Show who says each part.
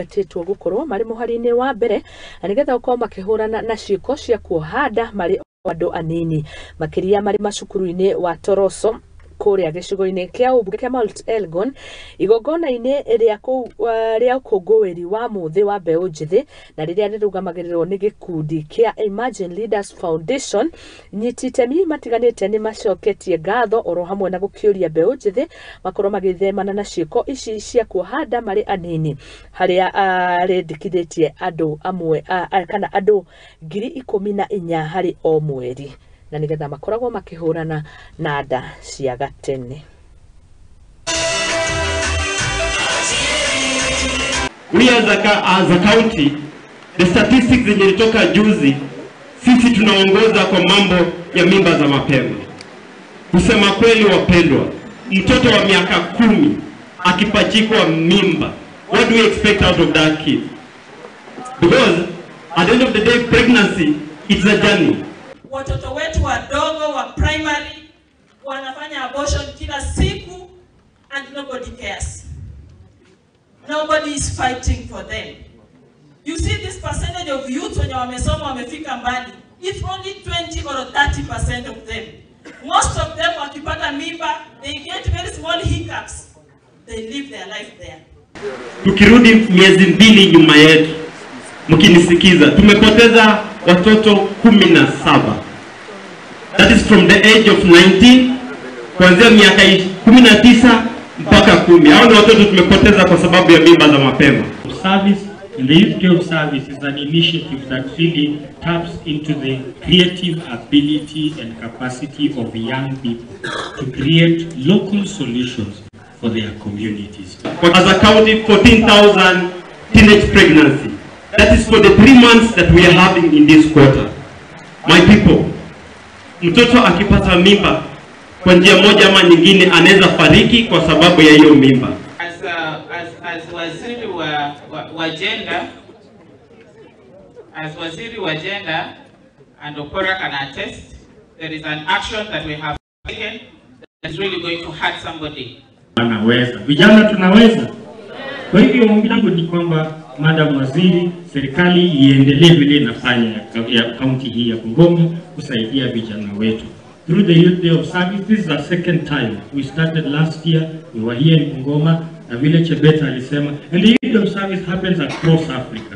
Speaker 1: Metĩtwo gũkorwo marĩ mũhari-inĩ wa mbere na nĩgetha gũkorwo makĩhũrana na ciĩko cia kuoha nda marĩ andũ anini, makĩria marĩ macukuru-inĩ wa Toroso kũrĩa gĩcigo-inĩ kĩa ũmbunge kĩa Mount Elgon. Igongona-inĩ rĩa kũu rĩa ũkũngũĩri wa mũthĩ wa mbeũ njĩthĩ na rĩrĩa rĩrũgamagĩrĩrwo nĩ gĩkundi kĩa Emerging Leaders Foundation, nyiti itemi matiganĩte nĩ macoketie ngatho oro hamwe na gũkĩũria mbeũ njĩthĩ makorwo magĩthemana na ciĩko ici cia kuoha nda marĩ anini, harĩa arendekithĩtie andũ amwe kana andũ 14,000 harĩ o mweri na nĩgetha makoragwo makĩhũrana na nda cia gatene.
Speaker 2: We as a county, the statistics zenye ilitoka juzi, sisi tunaongoza kwa mambo ya mimba za mapema. Kusema kweli, wapendwa, mtoto wa miaka 10 akipachikwa mimba, what do we expect out of that kid? Because at the end of the day, pregnancy, it's a journey.
Speaker 3: Watoto wetu wadogo wa primary wanafanya abortion kila siku and nobody cares. Nobody is fighting for them. You see this percentage of youth wenye wamesoma, wamefika mbali, it's only 20 or 30% of them. Most of them wakipata mimba, they get very small hiccups. They live their life there.
Speaker 2: Tukirudi miezi 2 nyuma yetu, mkinisikiza, tumepoteza watoto 17. That is from the age of 19, kuanzia miaka 19 mpaka 10. Hao ndio watoto tumepoteza kwa sababu ya mimba za mapema.
Speaker 4: Service and the Youth Day of Service is an initiative that really taps into the creative ability and capacity of young people to create local solutions for their communities.
Speaker 2: As a county, 14,000 teenage pregnancy. That is for the 3 months that we are having in this quarter. My people, mtoto akipata mimba kwa njia moja ama nyingine anaweza fariki kwa sababu ya hiyo mimba.
Speaker 5: As waziri wa gender, as waziri wa gender and Okora can attest, there is an action that we have taken that is really going to hurt somebody.
Speaker 4: Wanaweza. Vijana tunaweza. Kwa hivyo ombi langu ni kwamba, Madam Waziri, serikali iendelee vile inafanya ya kaunti hii ya Bungoma kusaidia vijana wetu. Through the Youth Day of Service, this is our second time. We started last year, we were here in Bungoma, na vile Chebet alisema, and the Youth Day of Service happens across Africa.